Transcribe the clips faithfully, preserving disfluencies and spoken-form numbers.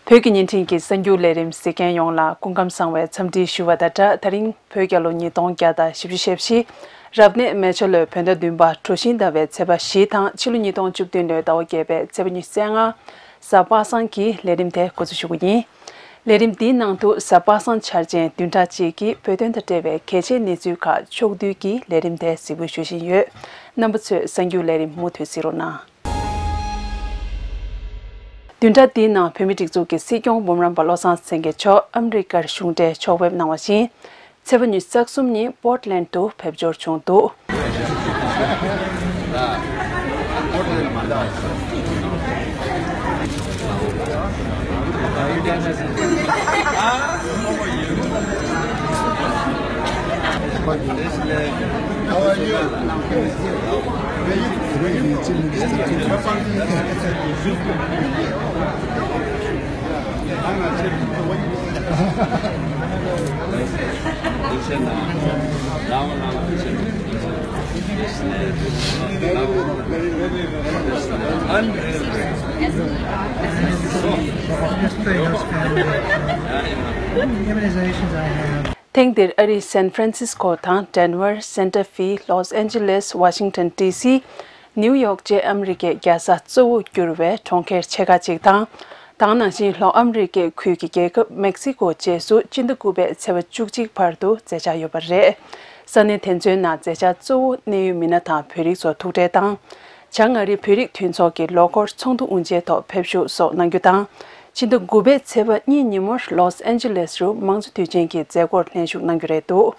བོད་ཀྱི་བརྙན་འཕྲིན་གྱི་གསར་འགྱུར་ལས་རིམ་གཟིགས་མཁན་ཡོངས་ལ་སྐུ་ཁམས་བཟང་བའི་འཚམས་འདྲི་ཞུ་བ་དང་སྦྲགས། ད་རིང་བོད་རྒྱལ་ལོ་ཉིས་སྟོང་བརྒྱ་དང་བཞི་བཅུ་ཞེ་བཞི། རབ་གནས་མེ་བྱ་ལོའི་བོད་ཟླ་བདུན་པ་གྲོ་བཞིན་ཟླ་བའི་ཚེས་པ་བཞི་དང་ཕྱི་ལོ་ཉིས་སྟོང་བཅུ་བདུན་ལོའི་ཟླ་བ་བརྒྱད་པའི་ཚེས་པ་ཉི་ཤུ་རྩ་ལྔ། གཟའ་པ་སངས་ཀྱི་ལས་རིམ་དེ་འགོ་འཛུགས་ཞུ་གི་ཡིན། ལས་རིམ་འདིའི་ནང་དུ་གཟའ་པ་སངས་འཆར་ཅན་བདུན་ཕྲག་གཅིག་གི་བོད་དོན་དང་འབྲེལ་བའི་གལ་ཆེའི་གནས་ཚུལ་ཁག་ཕྱོགས་བསྡུས་ཀྱིས་ལས་རིམ་དེ་གཟིགས་འབུལ་ཞུ་བཞིན་ཡོད། རྣམ་པ་ཚོས་གསར་འགྱུར་ལས་རིམ་མུ་མཐུད་གཟིགས་རོགས་གནང་། བདུན་ཕྲག་འདིའི་ནང་བོད་མིའི་སྒྲིག་འཛུགས་ཀྱི་སྲིད་སྐྱོང་འབུམ་རམས་པ་བློ་བཟང་སེང་གེ་མཆོག་ཨ་མི་རི་ཀར་གཞུང་འབྲེལ་ཕྱོགས་ཕེབས་གནང་བ་བཞིན། ཚེས་པ་ཉི་ཤུ་རྩ་གསུམ་ཉིན་པོར་ཊི་ལེན་ཌི་དུ་ཕེབས་འབྱོར་བྱུང་འདུག Immunizations I have. ཐེངས་འདིར་ཨ་རིའི་སན་ཧྥ་རན་སིས་ཀོ་དང་ཌེན་ཝར། སན་ཊ་ཧྥེ། ལོས་ཨན་ཇི་ལེས། ཝ་ཤིང་ཊོན་ཌི་སི། ནིའུ་ཡོག་བཅས་ཨ་མི་རི་ཀའི་རྒྱལ་ས་གཙོ་བོར་གྱུར་བའི་གྲོང་ཁྱེར་ཆེ་ཁག་ཅིག་དང་། དེ་ནང་བཞིན་ལྷོ་ཨ་མི་རི་ཀའི་ཁུལ་གྱི་རྒྱལ་ཁབ་མེག་སི་ཀོ་བཅས་སུ་སྤྱི་ཟླ་དགུ་པའི་ཚེས་པ་བཅུ་གཅིག་བར་དུ་མཛད་འཆར་ཡོད་པ་རེད། ས་གནས་དེ་ཚོའི་ནང་མཛད་འཆར་གཙོ་བོ་གནད་ཡོད་མི་སྣ་དང་བོད་རིགས་ཚོ་ཐུག་འཕྲད་དང་། བྱང་ཨ་རིའི་བོད་རིགས་མཐུན་ཚོགས་ཀྱི་ལོ་འཁོར་ཚོགས་འདུ་དབུ་འབྱེད་ཐོག་ཕེབས་བཞུགས་སོགས་གནང་རྒྱུ་དང་། ཕྱི་ཟླ་དགུ་པའི་ཚེས་པ་གཉིས་ཉིན་མོར་ལོས་ཨན་ཇི་ལེས་རུ་མང་གཙོ་དུས་ཆེན་གྱི་མཛད་སྒོར་ལྷན་ཞུགས་གནང་རྒྱུ་རེད་འདུག་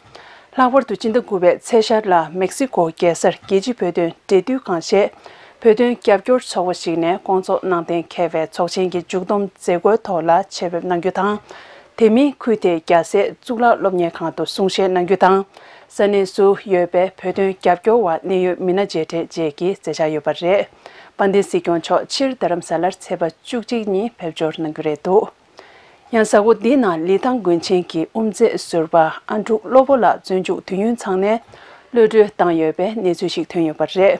ལྷག་པར་དུ་སྤྱི་ཟླ་དགུ་པའི་ཚེས་ཤར་ལ་མེག་སི་ཀོ་རྒྱལ་སར་རྒྱལ་སྤྱིའི་བོད་དོན་འབྲེལ་མཐུད་ཁང་ཞེས་བོད་དོན་རྒྱབ་སྐྱོར་ཚོགས་པ་ཞིག་ནས་སྐོང་ཚོགས་གནང་གཏན་འཁེལ་བའི་ཚོགས་ཆེན་གྱི་མཇུག་བསྡོམས་མཛད་སྒོའི་ཐོག་ལ་ཆེད་ཕེབས་གནང་རྒྱུ་དང་། དེ་མིན་ཁུལ་དེའི་རྒྱལ་སའི་གཙུག་ལག་སློབ་གཉེར་ཁང་དུ་གསུང་བཤད་གནང་རྒྱུ་དང་། ས་གནས་སུ་ཡོད་པའི་བོད་དོན་རྒྱབ་སྐྱོར་བ་གནད་ཡོད་མི་སྣ་མཇལ་འཕྲད་བཅས་ཀྱི་མཛད་འཆར་ཡོད་པ་རེད། དཔལ་ལྡན་སྲིད་སྐྱོང་མཆོག་ཕྱིར་རྡ་རམ་ས་ལར་ཚེས་པ་བཅུ་གཅིག་ཉིན་ཕེབས་འབྱོར་གནང་རྒྱུ་རེད་འདུག་ཡང་གཟའ་འཁོར་འདིའི་ནང་ལི་ཐང་དགོན་ཆེན་གྱི་དབུ་མཛད་ཟུར་པ་ཨ་འབྲུག་བློ་པོ་ལགས་བཙོན་འཇུག་དུས་ཡུན་ཚང་ནས་གློད་གྲོལ་བཏང་ཡོད་པའི་གནས་ཚུལ་ཞིག་ཐོན་ཡོད་པ་རེད།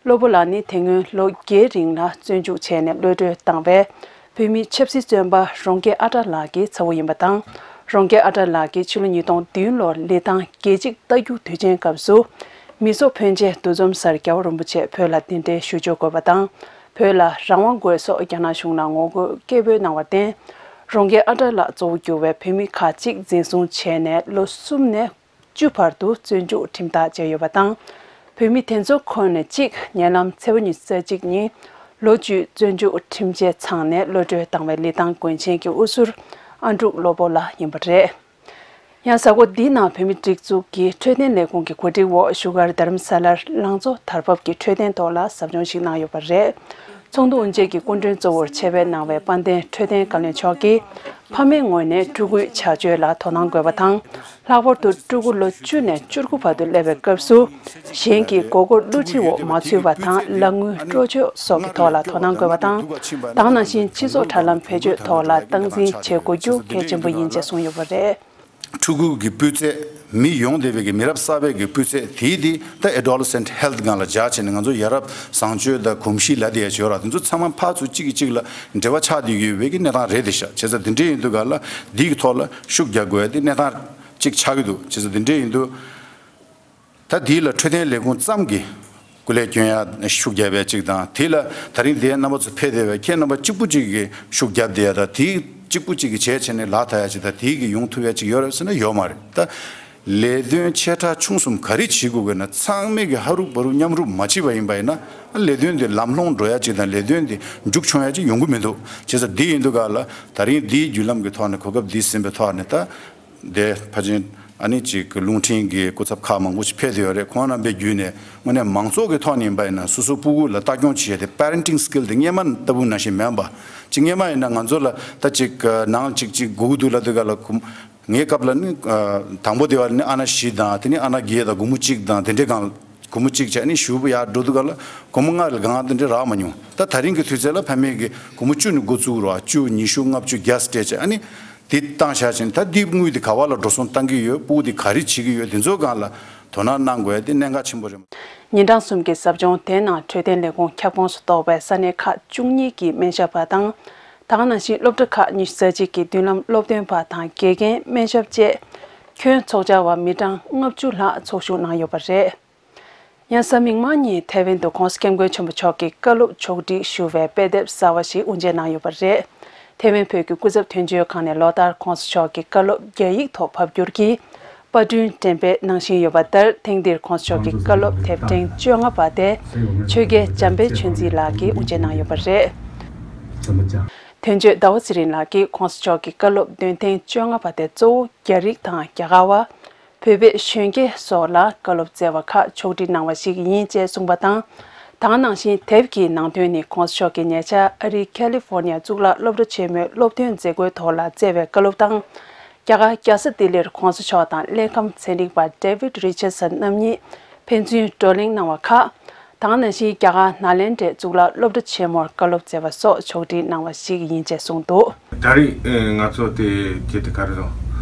བློ་པོ་ལགས་ནི་དེ་སྔོན་ལོ་བརྒྱད་རིང་ལ་བཙོན་འཇུག་བྱས་ནས་གློད་གྲོལ་བཏང་བའི་བོད་མི་ཆབ་སྲིད་བཙོན་པ་རོང་རྒྱས་ཨ་བྲ་ལགས་ཀྱི་ཚ་བོ་ཡིན་པ་དང་། རོང་རྒྱས་ཨ་བྲ་ལགས་ཀྱིས་ཕྱི་ལོ་ཉིས་སྟོང་བདུན་ལོར་ལི་ཐང་རྒྱལ་གཅེས་རྟ་རྒྱུག་དུས་ཆེན་སྐབས་སུ། མི་ཚོགས་ཕོན་ཆེ་འདུ་འཛོམས་སར་རྒྱལ་བ་རིན་པོ་ཆེ་བོད་ལ་གདན་འདྲེན་ཞུ་ཆོག་དགོས་པ་དང་། བོད་ལ་རང་དབང་དགོས་སོགས་རྒྱ་ནག་གཞུང་ལ་ངོ་རྒོལ་སྐད་འབོད་གནང་བར་བརྟེན། རོང་རྒྱས་ཨ་བྲ་ལགས་གཙོ་བོ་གྱུར་བའི་བོད་མི་ཁག་ཅིག་འཛིན་བཟུང་བྱས་ནས་ལོ་གསུམ་ནས་བཅུ་བར་དུ་བཙོན་འཇུག་ཁྲིམས་ཐག་བཅད་ཡོད་པ་དང་། བོད་མི་དེ་ཚོ་ཁོངས་ནས་གཅིག་ཉེ་ལམ་ཚེས་པ་ཉི་ཤུ་རྩ་གཅིག་ཉིན་ལོ་བཅུའི་བཙོན་འཇུག་ཁྲིམས་ཆད་ཚང་ནས་གློད་གྲོལ་བཏང་བའི་ལི་ཐང་དགོན་ཆེན་གྱི་དབུ་ཟུར་ཨ་འབྲུག་བློ་པོ་ལགས་ཡིན་པ་རེད། ཡང་གཟའ་འཁོར་འདིའི་ནང་བོད་མིའི་སྒྲིག་འཛུགས་ཀྱི་འཕྲོད་བསྟེན་ལས་ཁུངས་ཀྱི་གོ་སྒྲིག་འོག་བཞུགས་སྒར་རྡ་རམ་ས་ལར་ལང་ཚོ་དར་བབ་ཀྱི་འཕྲོད་བསྟེན་ཐོག་ལ་ཟབ་སྦྱོང་ཞིག་གནང་ཡོད་པ་རེད། ཚོགས་འདུ་དབུ་འབྱེད་ཀྱི་སྐུ་མགྲོན་གཙོ་བོར་ཆེད་ཕེབས་གནང་བའི་དཔལ་ལྡན་འཕྲོད་བསྟེན་བཀའ་བློན་མཆོག་གིས། ཕ་མའི་ངོས་ནས་ཕྲུ་གུའི་བྱ་སྤྱོད་ལ་དོ་སྣང་དགོས་པ་དང་། ལྷག་པར་དུ་ཕྲུ་གུ་ལོ་བཅུ་ནས་བཅུ་དགུ་བར་དུ་སླེབས་པའི་སྐབས་སུ། གཞན་གྱི་མགོ་སྐོར་བསླུ་བྲིད་འོག་མ་ཚུད་པ་དང་། ལག་དངུལ་སྤྲོད་སྤྱོད་སོགས་ཀྱི་ཐོག་ལ་དོ་སྣང་དགོས་པ་དང་། དེ་ནང་བཞིན་སྤྱི་ཚོགས་དྲ་ལམ་བེད་སྤྱོད་ཐོག་ལ་སྟངས་འཛིན་བྱེད་དགོས་རྒྱུ་གལ་ཆེན་པོ་ཡིན་ཅེས་གསུངས་ཡོད་པ་རེད། ཕྲུ་གུ་གི་སྤུས་ཚད། མི་ཡོངས་བསྡད་པའི་གི་མི་རབས་གསར་པའི་གི་སྤུས་ཚད་དེའི་དེ་ད་adolescent health སྒང་ལ་སྦྱར་བྱས་ནས་ང་ཚོ་ཡ་རབས་བཟང་སྤྱོད་དང་གོམས་གཤིས་ལབ་བསྡད་ཡ་ཅིག་ཡོད་ར། དེ་ཚོ་ཚང་མ་ཕར་ཚུར་གཅིག་གིས་གཅིག་ལ་འབྲེལ་བ་ཆགས་བསྡད་ཡོད་པའི་གི་གནས་སྟངས་རེད་དེ་ཤག་བྱས་ཙང་དེ་འདྲ་ཡིན་དུས་ག་ལ་འདི་གི་ཐོག་ལ་ཤུགས་རྒྱག་དགོས་ཡ་དེ་གནས་སྟངས་གཅིག་ཆགས་ཀྱི་འདུག་བྱས་ཙང་དེ་འདྲ་ཡིན་དུས། ད་དེ་ལ་འཕྲོད་བསྟེན་ལས་ཁུངས་ཙམ་གྱིས་སྐུ་ལས་སྐྱོན་ཡ་ཤུགས་རྒྱབ་ཡ་གཅིག་དང་། དེ་ལ་ད་རིང་དེ་རྣམ་པ་ཚོ་ཕེབས་བསྡད་པའི་ཁྱེད་རྣམ་པ་གཅིག་པུ་གཅིག་གིས་ཤུགས་རྒྱབ་བསྡད་ཡ་དང་། དེ་གཅིག་པུ་གཅིག་གིས་བྱས་བྱས་ནས་ལག་ཐག་ཡ་གཅིག་དང་། དེ་གིས་ཡོང་ཐུབ་ཡ་གཅིག་ཡོད་རེད་ཟེར་ན་ཡོད་མ་རེད། ད་ལས་དོན་ཆེ་ཕྲ་ཆུང་གསུམ་ག་རེ་བྱེད་དགོས་དགོས་ན་ཚང་མས་ཀྱི་ཧ་རུབ་བ་རུབ་མཉམ་རུབ་མ་བྱེད་པ་ཡིན་པ་ཡིན་ན། ལས་དོན་དེ་ལམ་ལྷོང་འགྲོ་ཡ་གཅིག་དང་། ལས་དོན་དེ་མཇུག་མཆོང་ཡ་གཅིག་ཡོང་གི་མི་འདུག་བྱས་ཙང་དེ་ཡིན་དུས་ག་ལ་ད་རིང་དེའི་བརྒྱུད་ལམ་གྱི་ཐོག་ནས་གོ་སྐབས་འདི་ཟིན་པའི་ཐོག་ནས་ད། དེ་ཕལ་ཆེར་ཨ་ནི་ཅིག་རླུང་འཕྲིན་གྱི་སྐུ་ཚབ་ཁག་མང་པོ་ཞིག་ཕེབས་བསྡད་ཡོད་རེད། ཁོང་རྣམ་པའི་བརྒྱུད་ནས་དངོས་གནས་མང་ཚོགས་ཀྱི་ཐོག་ནས་ཡིན་པ་ཡིན་ན་སོ་སོ་སྤུ་གུ་ལ་ལྟ་སྐྱོང་བྱེད་ཡ་དེ་parenting skill དེ་སྔས་མ་ལྟ་བུ་ནང་བཞིན་མིན་པ། ཅིག་སྔས་མ་ཡིན་ན་ང་ཚོ་ལ་ད་ཅིག་ནང་ཅིག་ཅིག་སྒུག་འདུག་ལབ་དུས་ག་ལ་ངའི་སྐབས་ལ་ནི་དང་པོ་དེ་བ་ནི་ཨ་ན་བཞི་དང་། དེ་ནི་ཨ་ན་བརྒྱད་དང་། སྒོར་མོ་གཅིག་དང་དེ་འདྲའི་སྒང་ལ། སྒོར་མོ་གཅིག་བྱས་ནི་ཞུ་བ་ཡར་འགྲོ་དུས་ག་ལ་སྒོར་མོ་ལྔ་ལས་སྒང་དེ་འདྲའི་རག་མ་མྱོང་། ད་ད་རིང་གི་དུས་ཚོད་ལ་ཕ་མས་ཀྱི་སྒོར་མོ་བཅུ་ནས་འགོ་བཙུགས་རོགས། བཅུ། ཉི་ཤུ། ལྔ་བཅུ། བརྒྱ་སྤྲད་བྱས་ཨ་ནི། དེ་བཏང་བཞག་བྱས་ནས་ད་འདི་དངུལ་དེ་ག་བ་ལ་འགྲོ་སོང་བཏང་གི་ཡོད། སྤུ་གུ་དེ་ག་རེ་བྱེད་ཀྱི་ཡོད། དེ་ཚོའི་སྒང་ལ་དོ་སྣང་གནང་དགོས་ཡ་དེ་གནད་འགག་ཆེན་པོ་རེད། ཉིན་གྲངས་གསུམ་གྱི་ཟབ་སྦྱོང་དེའི་ནང་འཕྲོད་བསྟེན་ལས་ཁུངས་ཁྱབ་ཁོངས་སུ་གཏོགས་པའི་ས་གནས་ཁག་བཅུ་གཉིས་ཀྱི་སྨན་ཞབས་པ་དང་། ད་ག་ནང་བཞིན་སློབ་གྲྭ་ཁག་ཉི་ཤུ་རྩ་གཅིག་གི་མདུན་ལམ་སློབ་སྟོན་པ་དང་དགེ་རྒན། སྨན་ཞབས་བཅས་ཁྱོན་ཚོགས་བཅར་བ་མི་གྲངས་ལྔ་བཅུ་ལྷག་ཚོགས་ཞུགས་གནང་ཡོད་པ་རེད། ཡང་གཟའ་མིག་དམར་ཉིན་ཐེ་ཝན་དུ་༸གོང་ས་༸སྐྱབས་མགོན་ཆེན་པོ་མཆོག་གི་བཀའ་སློབ་ཕྱོགས་སྒྲིག་ཞུ་བའི་དཔེ་དེབ་གསར་བ་ཞིག་དབུ་འབྱེད་གནང་ཡོད་པ་རེད། ཐེ་ཝན་བོད་ཀྱི་སྐུ་ཚབ་དོན་གཅོད་ཁང་ནས་ལོ་ལྟར་༸གོང་ས་མཆོག་གི་བཀའ་སློབ་རྒྱ་ཡིག་ཐོག་ཕབ་བསྒྱུར་གྱིས་པར་སྐྲུན་འགྲེམས་སྤེལ་གནང་བཞིན་ཡོད་པ་ལྟར། ཐེངས་འདིར་༸གོང་ས་མཆོག་གི་བཀའ་སློབ་དེབ་ཕྲེང་བཅོ་ལྔ་པ་དེ་ཆོས་རྒྱལ་འཇམ་དཔལ་ཆོས་འཛིན་ལགས་ཀྱིས་དབུ་འབྱེད་གནང་ཡོད་པ་རེད། དོན་གཅོད་ཟླ་བ་ཚེ་རིང་ལགས་ཀྱིས་༸གོང་ས་མཆོག་གི་བཀའ་སློབ་འདོན་ཐེངས་བཅོ་ལྔ་པ་དེ་གཙོ་བོ་རྒྱ་རིགས་དང་རྒྱ་གར་བ། བོད་པའི་གཞོན་སྐྱེས་སོགས་ལ་བཀའ་སློབ་སྩལ་བ་ཁག་ཕྱོགས་སྒྲིག་གནང་བ་ཞིག་ཡིན་ཅེས་གསུངས་པ་དང་། ད་ག་ནང་བཞིན་དེབ་ཀྱི་ནང་དོན་ནི་༸གོང་ས་མཆོག་གིས་ཉེ་ཆར་ཨ་རིའི་ཁ་ལི་ཧྥོར་ནི་ཡ་གཙུག་ལག་སློབ་གྲྭ་ཆེན་མོའི་སློབ་ཐོན་མཛད་སྒོའི་ཐོག་ལ་སྩལ་བའི་བཀའ་སློབ་དང་། རྒྱ་གར་རྒྱལ་ས་ལྡི་ལིར་༸གོང་ས་མཆོག་དང་ཀླད་ཁམས་ཚན་རིག་པ་ཌེ་ཝིཌ་རི་ཆར་སན་རྣམ་གཉིས་ཕན་ཚུན་བགྲོ་གླེང་གནང་བ་ཁག་ད་ག་ནང་བཞིན་རྒྱ་གར་ནཱ་ལེནྡྲའི་གཙུག་ལག་སློབ་གྲྭ་ཆེན་མོར་བཀའ་སློབ་སྩལ་བ་སོགས་ཕྱོགས་སྒྲིག་གནང་བ་ཞིག་ཡིན་ཅེས་གསུངས་འདུག་ད་རེས་ང་ཚོ་དེ་དེ་དེ་ག་རེ་རེད།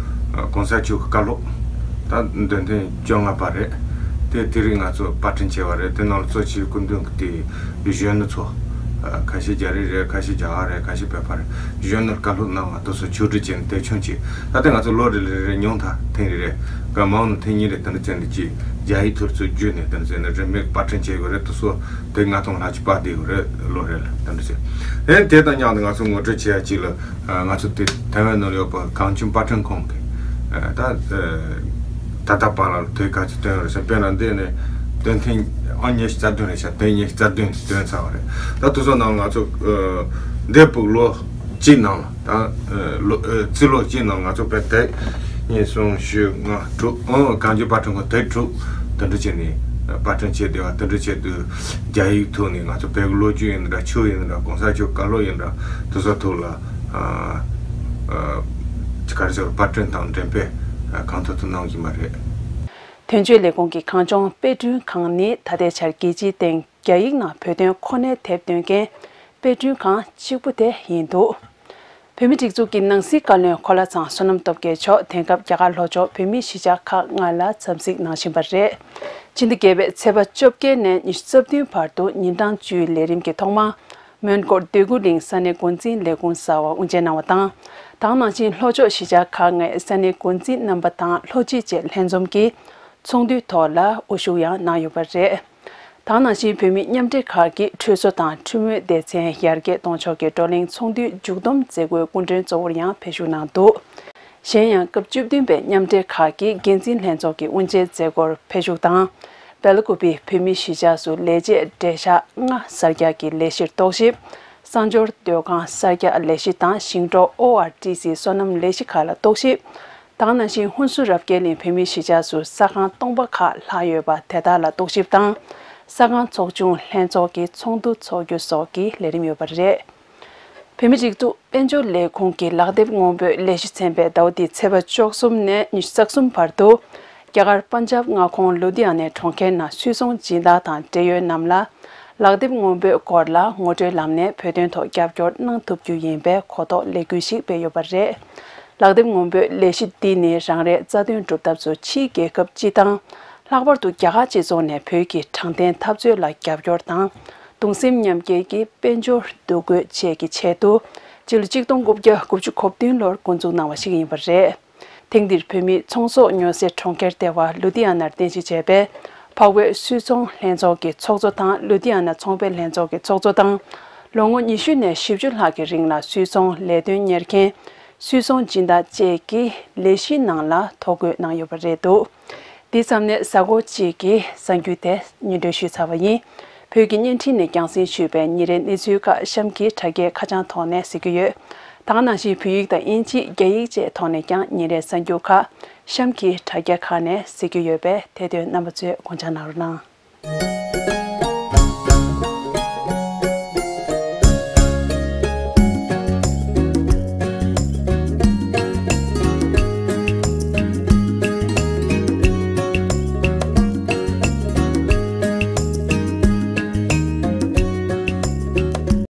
༸གོང་ས་མཆོག་གི་བཀའ་སློབ་ད་འདོན་ཐེངས་བཅོ་ལྔ་པ་རེད། དེ་དེ་རིང་ང་ཚོ་པར་སྐྲུན་བྱས་པ་རེད། དེ་ནང་ལ་གཙོ་ཆེའི་སྐུ་མདུན་གྱི་དེ་གཞོན་ནུ་ཚོ་ཁ་ཤས་རྒྱ་རིགས་རེད། ཁ་ཤས་རྒྱ་གར་རེད། ཁ་ཤས་བོད་པ་རེད། གཞོན་ནུར་བཀའ་སློབ་གནང་བ་དེ་ཚོ་ཕྱོགས་སྒྲིག་བྱས་ནས་དེབ་ཆུང་ཅིག་ད་ལྟ་ང་ཚོ་ལོ་རེ་རེ་རེ་ཉུང་མཐའ་ཐེངས་རེ་རེ་ག་མང་ན་ཐེངས་གཉིས་རེ་དེ་འདྲ་བྱས་ནས་ཅིག་རྒྱ་ཡིག་ཐོག་ཚུར་བསྒྱུར་ནས་དེ་འདྲ་བྱས་ནས་རིན་མེད་པར་སྐྲུན་བྱས་ཡོད་རེད། དེ་ཚོ་དེབ་ལྔ་སྟོང་ལྷག་ཅིག་པར་བསྡད་ཡོད་རེད། ལོ་རེ་ལ་དེ་འདྲ་བྱས། ཨེ་དེ་དང་མཉམ་དུ་ང་ཚོ་ངོ་སྤྲོད་བྱེད་ཡ་གཅིག་ལ་ང་ཚོ་དེ་ཐེ་ཝན་ནང་ཡོད་པ་གངས་ལྗོངས་པར་སྐྲུན་ཁང་གི་ད་ད་ལྟ་བར་ལ་དེབ་ག་ཚོད་བཏོན་ཡོད་རེད་ཟེར། དཔེར་ན་འདི་ནས་བཏོན་ཐེངས་ཨང་ཉི་ཤུ་རྩ་བདུན་རེད་ཤག་དེབ་ཉི་ཤུ་རྩ་བདུན་བཏོན་ཚར་བ་རེད། ད་དེ་ཚོ་ནང་ང་ཚོ་འདས་པའི་ལོ་གཅིག་ནང་ལ་ད་ལོ་རྩིས་ལོ་གཅིག་ནང་ང་ཚོ་དཔེ་དེབ་གཉིས་གསུམ་བཞི་ལྔ་དྲུག་ཨང་གངས་ལྗོངས་པར་སྐྲུན་ཁང་དེབ་དྲུག་དེ་འདྲ་བྱས་ནས་པར་སྐྲུན་བྱས་བསྡད་པ་དེ་འདྲ་བྱས་དུས་རྒྱ་ཡིག་ཐོག་ནས་ང་ཚོ་བོད་ཀྱི་ལོ་རྒྱུས་ཡིན་འདྲ། ཆོས་ཡིན་འདྲ། གོང་ས་མཆོག་བཀའ་སློབ་ཡིན་འདྲ། དེ་ཚོ་ཐོག་ལ་ཨ་ཨ་ག་རེ་ཟེར་པར་སྐྲུན་དང་འགྲེམས་སྤེལ་གང་ཐུབ་ཐུབ་གནང་གི་མ་རེད། དོན་གཅོད་ལས་ཁུངས་ཀྱི་གངས་ལྗོངས་དཔེ་སྐྲུན་ཁང་ནི་ད་ལྟའི་ཆར་རྒྱལ་སྤྱིའི་སྟེང་རྒྱ་ཡིག་ནང་བོད་དོན་གོ་གནས་དེབ་འདོན་མཁན་དཔེ་སྐྲུན་ཁང་གཅིག་པུ་དེ་ཡིན་འདུག་བོད་མིའི་སྒྲིག་འཛུགས་ཀྱི་ནང་སྲིད་བཀའ་བློན་གོ་ལ་ཚང་བསོད་ནམས་སྟོབས་རྒྱལ་མཆོག་དེང་སྐབས་རྒྱ་གར་ལྷོ་ཕྱོགས་བོད་མིའི་གཞིས་ཆགས་ཁག་ལྔ་ལ་འཚམས་གཟིགས་གནང་བཞིན་པ་རེད། ཕྱི་ཟླ་བརྒྱད་པའི་ཚེས་པ་བཅོ་བརྒྱད་ནས་ཉི་ཤུ་རྩ་བདུན་བར་དུ་ཉིན་གྲངས་བཅུའི་ལས་རིམ་གྱི་ཐོག་མ། མོན་གྷོ་འདོད་རྒུ་གླིང་ས་གནས་འགོ་འཛིན་ལས་ཁུངས་གསར་བ་དབུ་འབྱེད་གནང་བ་དང་། དེ་ནང་བཞིན་ལྷོ་ཕྱོགས་གཞིས་ཆགས་ཁག་ལྔའི་ས་གནས་འགོ་འཛིན་རྣམ་པ་དང་ལྷོ་སྤྱི་བཅས་ལྷན་འཛོམས་ཀྱིས་ཚོགས་འདུའི་ཐོག་ལ་དབུ་བཞུགས་ཡང་གནང་ཡོད་པ་རེད། དེ་ནང་བཞིན་བོད་མི་མཉམ་འབྲེལ་ཁག་གིས་ཁྲུས་གསོལ་དང་ཁྲུས་མོལ་སྡེ་ཚན་ཡར་རྒྱས་གཏོང་ཕྱོགས་ཀྱི་བགྲོ་གླེང་ཚོགས་འདུའི་མཇུག་བསྡོམས་མཛད་སྒོའི་སྐུ་མགྲོན་གཙོ་བོར་ཡང་ཕེབས་བཞུགས་གནང་འདུག་གཞན་ཡང་སྐབས་བཅུ་བདུན་པའི་མཉམ་འབྲེལ་ཁག་གི་འགན་འཛིན་ལྷན་ཚོགས་ཀྱི་དབུ་འབྱེད་མཛད་སྒོར་ཕེབས་བཞུགས་དང་། སྦེལ་ཀོབ་བོད་མིའི་གཞིས་ཆགས་སུ་ལས་བྱེད་འབྲེལ་ཤག་ལྔ་གསར་རྒྱག་གི་ལས་གཞིར་རྟོག་ཞིབ། གསང་སྦྱོར་སྡོད་ཁང་གསར་རྒྱག་ལས་གཞི་དང་ཞིང་འབྲོག་ཨོ་ཨར་ཊི་སི་སོ་ནམ་ལས་གཞི་ཁག་ལ་རྟོག་ཞིབ། དེ་ནང་བཞིན་ཧུན་སུར་རབ་རྒྱས་གླིང་བོད་མིའི་གཞིས་ཆགས་སུ་ས་ཁང་སྟོང་པ་ཁག་ལྷག་ཡོད་པ་དེ་དག་ལ་རྟོག་ཞིབ་དང་། ས་ཁང་ཚོགས་ཆུང་ལྷན་ཚོགས་ཀྱི་ཚོགས་འདུ་འཚོགས་རྒྱུ་སོགས་ཀྱི་ལས་རིམ་ཡོད་པ་རེད། བོད་མིའི་སྒྲིག་འཛུགས་དཔལ་འབྱོར་ལས་ཁུངས་ཀྱི་ལག་དེབ་སྔོན་འབོད་ལས་གཞི་ཚན་པས་ཟླ་བ་འདིའི་ཚེས་པ་བཅུ་གསུམ་ནས་ཉི་ཤུ་རྩ་གསུམ་བར་དུ། རྒྱ་གར་པན་ཇབ་མངའ་ཁོངས་ལུ་དྷི་ཡ་ནའི་གྲོང་ཁྱེར་ནང་སུད་ཚོང་སྦྱིན་བདག་དང་འབྲེལ་ཡོད་རྣམས་ལ། ལག་དེབ་སྔོན་འབོད་སྐོར་ལ་ངོ་སྤྲོད་ལམ་ནས་བོད་དོན་ཐོག་རྒྱབ་སྐྱོར་གནང་ཐུབ་རྒྱུ་ཡིན་པའི་གོ་རྟོགས་ལས་འགུལ་ཞིག་སྤེལ་ཡོད་པ་རེད། ལག་དེབ་སྔོན་འབོད་ལས་གཞི་འདི་ནི་རང་རེའི་རྩ་དོན་སྒྲུབ་ཐབས་སུ་ཕྱིའི་རྒྱལ་ཁབ་སྤྱི་དང་། ལྷག་པར་དུ་རྒྱ་གར་སྤྱི་ཚོགས་ནས་བོད་ཀྱི་དྲང་བདེན་འཐབ་རྩོད་ལ་རྒྱབ་སྐྱོར་དང་། གདུང་སེམས་མཉམ་སྐྱེད་ཀྱི་དཔལ་འབྱོར་འདུ་འགོད་བཅས་ཀྱི་ཆེད་དུ། སྤྱི་ལོ་གཅིག་སྟོང་དགུ་བརྒྱ་དགུ་བཅུ་གོ་བདུན་ལོར་འགོ་འཛུགས་གནང་བ་ཞིག་ཡིན་པ་རེད། ཐེངས་འདིར་བོད་མིའི་ཚོང་ཟོག་ཉོ་སའི་གྲོང་ཁྱེར་ལྟེ་བ་ལུ་དྷི་ཡ་ནར་རྟེན་གཞི་བྱས་པའི་འཕགས་བོད་སུད་ཚོང་ལྷན་ཚོགས་ཀྱི་ཚོགས་གཙོ་དང་ལུ་དྷི་ཡ་ན་ཚོང་པའི་ལྷན་ཚོགས་ཀྱི་ཚོགས་གཙོ་དང་། ལོ་ངོ་ཉི་ཤུ་ནས་བཞི་བཅུ་ལྷག་གི་རིང་ལ་སུད་ཚོང་ལས་དོན་གཉེར་མཁན། སུད་ཚོང་སྦྱིན་བདག་བཅས་ཀྱིས་ལས་གཞིའི་ནང་ལ་ཐོ་འགོད་གནང་ཡོད་པ་རེད་འདུག་འདི་ཙམ་ནས་གཟའ་འཁོར་གཅིག་གི་གསར་འགྱུར་དེ་སྙན་སྒྲོན་ཞུས་ཚར་བ་ཡིན། བོད་ཀྱི་བརྙན་འཕྲིན་ནས་རྒྱང་སྲིང་ཞུས་པའི་ཉིན་རེའི་གནས་ཚུལ་ཁག་གཤམ་གྱི་དྲ་རྒྱའི་ཁ་བྱང་ཐོག་ནས་གཟིགས་རྒྱུ་ཡོད། ད་ག་ནང་བཞིན་བོད་ཡིག་དང་དབྱིན་ཇི། རྒྱ་ཡིག་བཅས་ཐོག་ནས་ཀྱང་ཉིན་རེའི་གསར་འགྱུར་ཁག་གཤམ་གྱི་དྲ་རྒྱ་ཁག་ནས་གཟིགས་རྒྱུ་ཡོད་པས་དེ་དོན་རྣམ་པ་ཚོས་དགོངས་འཇགས་གནང་རོགས་གནང་།